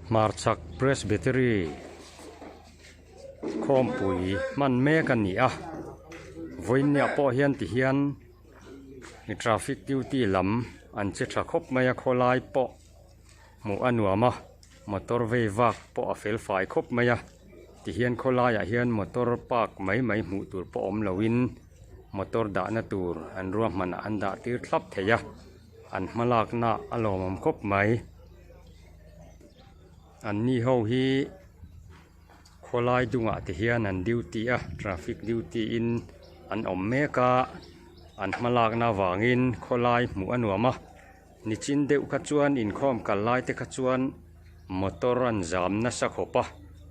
Hmarchhak Presbytery khawmpui hman mek a ni a vawiinniah pawh hian ti hian traffic duty lam an che tha khawp mai a khawlai pawh hmuh a nuam a motor vei vak pawh a fel fai khawp mai a tihian khawlaiah hian motor park mai mai hmuh tur pawh awm loin motor dahna tur an ruahmanah an dah tir thlap thei a an hmalakna a lawmawm khawp mai. An ni ho hi khawlai dungah te hian an duty a traffic duty in an awm mek a an hmalakna avangin khawlai hmuh a nuam a nichin deuh kha chuan inkhawm kal lai te kha chuan motor an zam nasa khawp a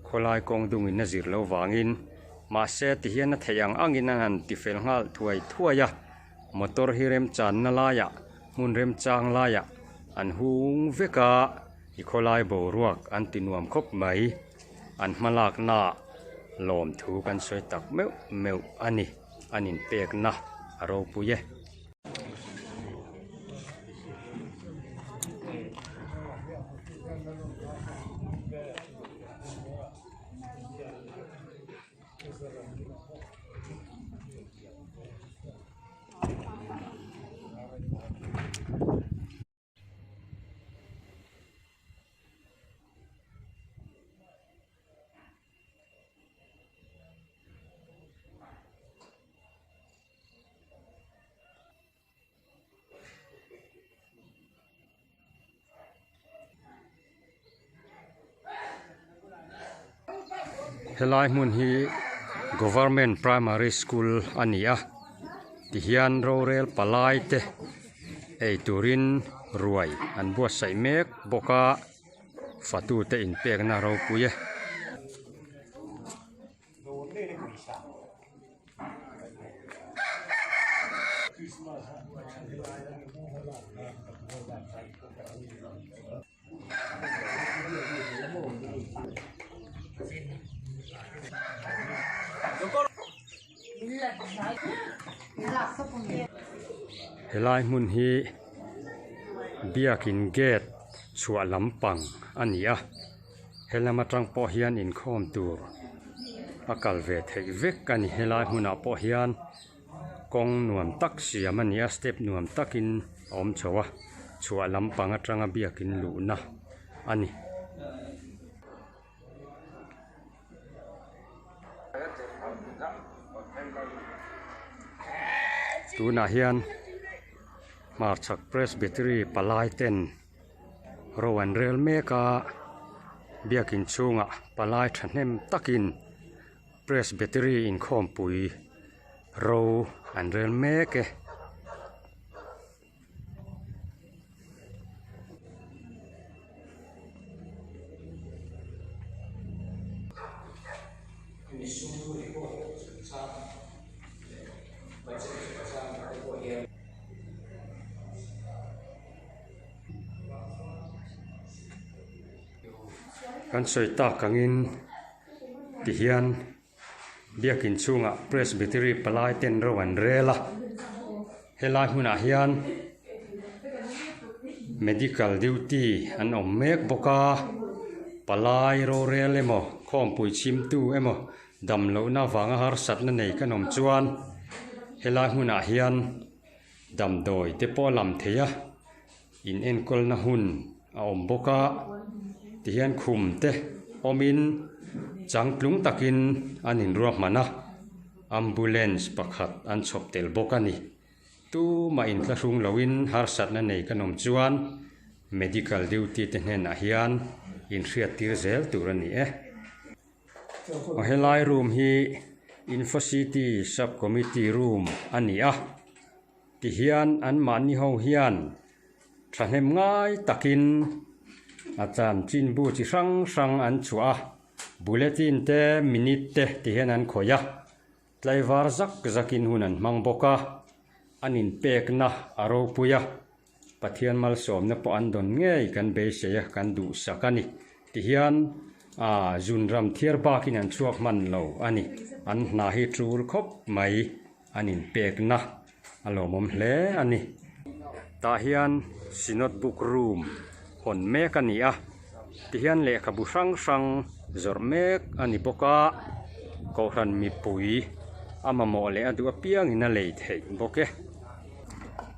khawlai kawng dungin a zir loh vangin mahse tihian a theih ang angin an han ti fel nghal thuai thuai a motor hi remchanna laiah hmun remchang laiah an hung vek a i khawlai boruak an ti nuam khawp mai an hmalakna lawmthu kan sawi tak meuh meuh a ni an inpekna a ropui e. Helai hmun hi government primary school a ni a tihian rorel palai te ei turin ruai an buatsaih mek bawk a fatute inpekna ropui e. Helai hmun hi biakin gate chhuah lampang a ni a. Helam atang pawh hian inkhawm tur a kal ve theih vek a ni helai hmunah pawh hian kawng nuam tak siam a ni a step nuam takin a awm chho a chhuah lampang atanga biakin luhna a ni. Tunah hian hmarchhak presbytery palai ten. Ro an rel mek a biakin chhungah palai thahnem takin presbytery inkhawmpui ro an rel mek e. Kan sawi tak angin tihian biakin chhungah presbytery palai ten ro an rel a helai hmunah hian medical duty an awm mek bawk a palai rorel emaw khawmpui chhimtu emaw damlohna avanga harsatna nei kan awm chuan helai hmunah hian. Damdawi te pawh a lam thei a in enkawlna hun a awm bawk a tihian khum te awmin changtlung takin an inruahman a ambulance pakhat an chhawp tel bawk a ni tumah inthlahrung loin harsatna nei kan awm chuan medical duty te hnenah hian inhriattir zel tur a ni e. Aw helai room hi Infocity sub committee room a ni a tihian anmahni ho hian thahnem ngai takin a chanchinbu chi hrang hrang an chhuah a bulletin te minute te tihian an khawih a tlaivar zak zakin hun an hmang bawk a an inpekna a ropui a. Pathian malsawmna pawh an dawn ngei kan beisei a, kan duhsak a ni. Tihian aah zun ram thiar bakin an chhuak hman lo a ni. An hna hi tul khawp mai an inpekna a lawmawm hle a ni. Tah hian Synod Book Room hawn mek a ni a. Tihian lehkhabu hrang hrang zawrh mek a ni bawk a, kohhran mipui a mamawh leh a duh apiangin a lei theih bawk e.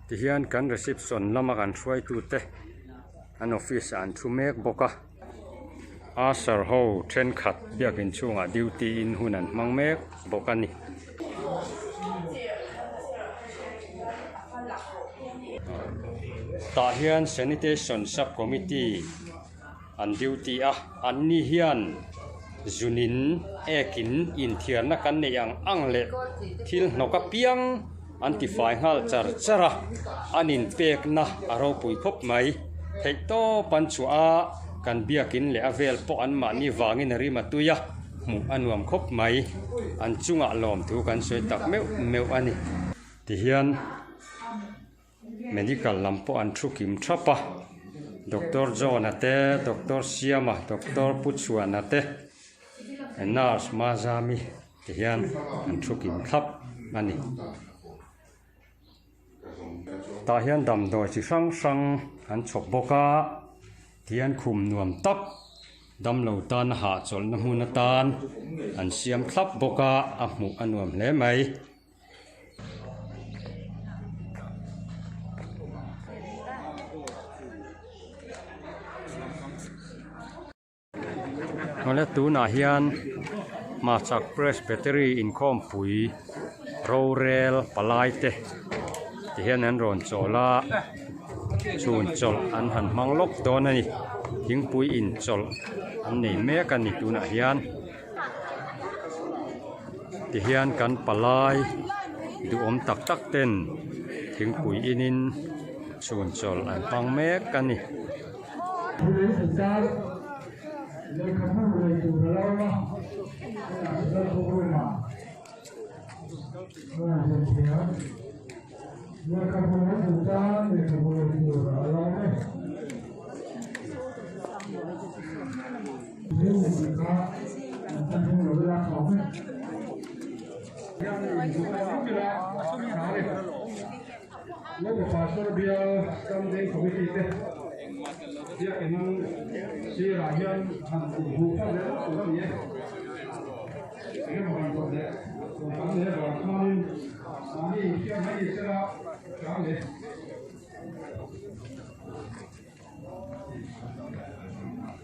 Tihian kan reception lama kan hruaitute an office ah an thu mek bawk a, usher ho thenkhat biakin chhungah duty in hun an hmang mek bawk a ni. Tah hian sanitation sub committee an duty a, anni hian zunin ekin inthiarna kan neih ang ang leh thil hnawk apiang an tifai nghal char char a, an inpekna a ropui khawp mai. Theih tawp an chhuah a, kan biakin leh a vel pawh anmahni vangin a rim a tui a, hmuh a nuam khawp mai. An chungah lawmthu kan sawi tak meuh meuh a ni. Tihian. Medical lam pawh an thu kim thap a, Doctor John-a te, Doctor Siama, Doctor Puchhuana te, Nurse Mazami te hian an thu kim thlap a ni. Tah hian damdawi chi hrang hrang an chhawp bawk a, tihian khum nuam tak damlo tana hahchawlhna hmun atan an siam thlap bawk a, a hmuh a nuam hle mai. Awle tunah hian Hmachak Presbytery inkhawmpui rorel palai te ti hian an rawn chawl a chhun chawlh an han hmang lawk dawn a ni thingpui inchawlh an nei mek a ni tunah hian. Tihian kan palai duhawm tak tak ten thingpui inin chhun chawlh an hmang mek a ni.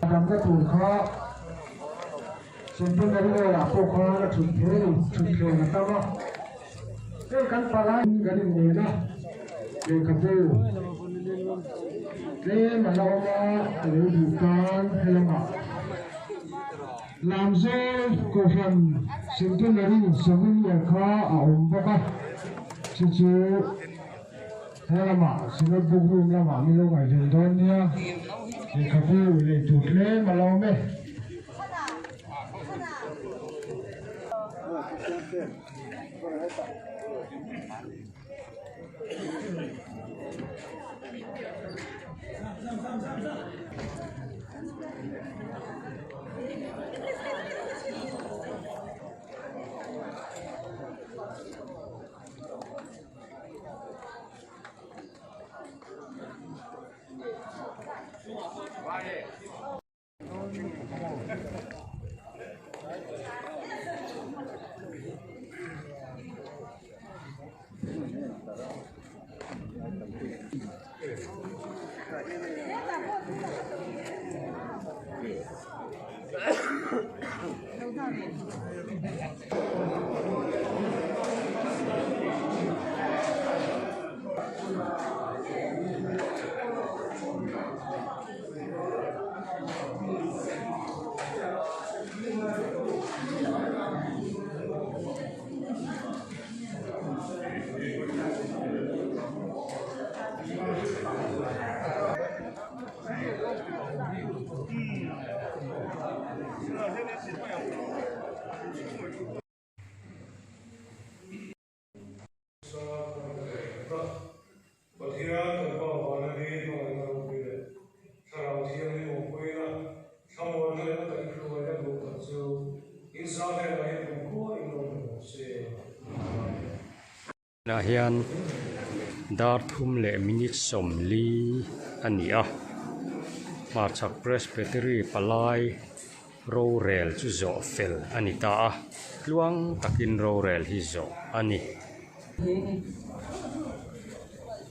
Damna tur kha Centenary Hall ah pawh khan a thut thei a ni, thut thleng a tam a. Hei kan palai kan inneih a, lehkhabu tlem a la awm a, a lo duh tan helamah Lamzawl Kohhran Centenary Souvenir kha a awm bawk a, chu chu. He lamah Synod Book Room lamah min lo ngaihven dawn nia, lehkhabu lei tur tlem a lo awm e. Pathian kan Pa vana ni hmangaihna ropui leh Thlarau Thianghlim awmpuina thlamuanna leh a kaihhruaina duh tak chu inzah hnenah hian kumkhua in awm reng rawh se. Amen. Tunah hian dar thum leh minute 40 a ni a. Hmarchhak Presbytery palai rorel chu zawh fel a ni ta a, tluang takin rorel hi zawh a ni. He ni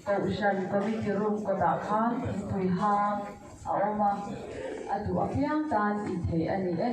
Kohhran Committee room kawtah khan thingpui hang a awm a, a duh apiang tan intheih a ni e.